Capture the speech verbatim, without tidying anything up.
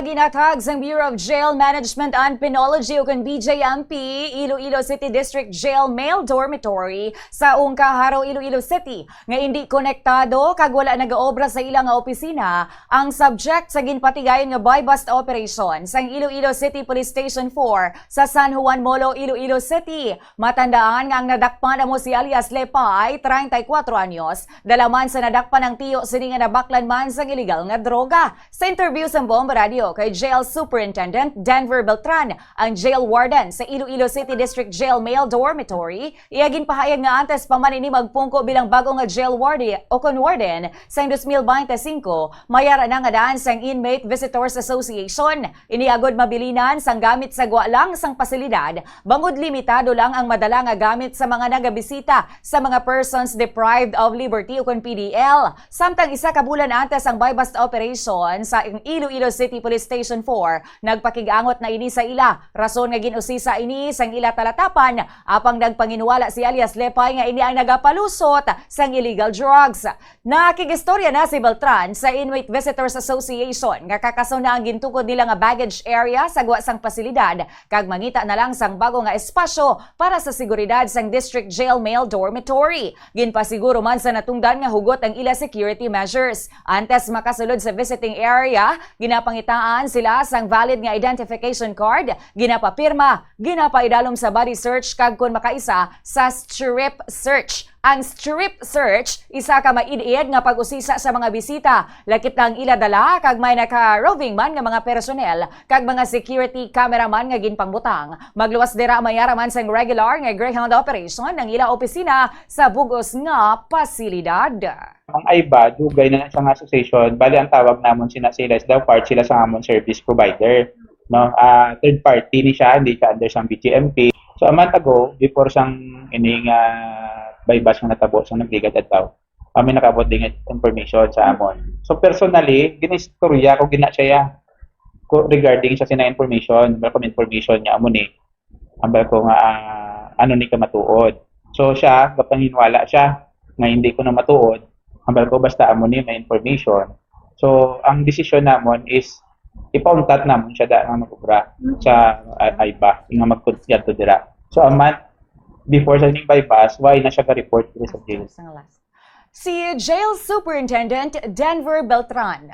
Ginhatag sang Bureau of Jail Management and Penology, o kon B J M P, Iloilo City District Jail Male Dormitory sa Ungca, Jaro, Iloilo City, nga indi konektado kag wala nagaobra sa ila nga opisina ang subject sa ginpatigayon nga buy-bust operation sang Iloilo City Police Station four sa San Juan Molo, Iloilo City. Matandaan nga ang nadakpan amo si alias Lepay, treinta y cuatro anyos, dala man sa nadakpan ang tiyo sini nga nabaklan man sang iligal nga droga. Sa interview sang Bomba Radio kay Jail Superintendent Denver Beltran, ang jail warden sa Iloilo City District Jail Male Dormitory, iya ginpahayag nga antes pa man ini magpungko bilang bag-o nga jail warden o kon warden sang dos mil bente singko, mayara na nga daan sang Inmate Visitors Association. Ini agod mabilinan sang gamit sa gwa lang sang pasilidad, bangod limitado lang ang madala nga gamit sa mga nagabisita sa mga persons deprived of liberty o kon P D L. Samtang isa ka bulan antes ang buy-bust operation sa Iloilo City Police Station four, nagpakig-angot na ini sa ila, rason nga gin-usisa ini sang ila talatapan, apang nagpanginwala si alias Lepay nga ini ang nagapalusot sang illegal drugs. Nakig-istorya na si Beltran sa Inmate Visitors Association nga kakaso na ang gintukod nila nga baggage area sa gwa sang pasilidad kag mangita na lang sang bago nga espasyo para sa seguridad sang District Jail Male Dormitory. Ginpasiguro man sa natungdan nga hugot ang ila security measures. Antes makasulod sa visiting area, ginapangitaan sila sang valid nga identification card, ginapapirma, ginapaidalom sa body search kag kon makaisa sa strip search. Ang strip search, isa ka maid-id nga pag-usisa sa mga bisita, lakip na ang ila dala kag may naka-roving man nga mga personnel kag mga security cameraman nga ginpangbutang. Magluwas dira, mayara man sang regular nga Greyhound operation ang ila opisina sa bug-os nga pasilidad. Ang AIBA, dugay na siya nga association. Bali, ang tawag namon sina, sila is daw part sila sa amon service provider, no? Ah, third party ni siya, hindi siya under sang B J M P. So, a month ago, before sang ining, ah, buy-bust nga natabo sa nagligad adlaw, kami nakaabot din information sa amon. So, personally, ginistorya ko gina siya ya, ko, regarding sa sina information, welcome information niya amo ni. Ambal ko nga, ah, ano ni ka matuod. So, siya, gapanginwala siya nga hindi ko na matuod. Ambal ko, basta amo ni may information. So, ang desisyon namon is ipauntat namon siya da nga mag-obra sa, ah, AIBA, nga magkonsyento dira. So, a month before sa ning buy-bust, why na siya ga-report diri sa jail? Sang last. Si Jail Superintendent Denver Beltran.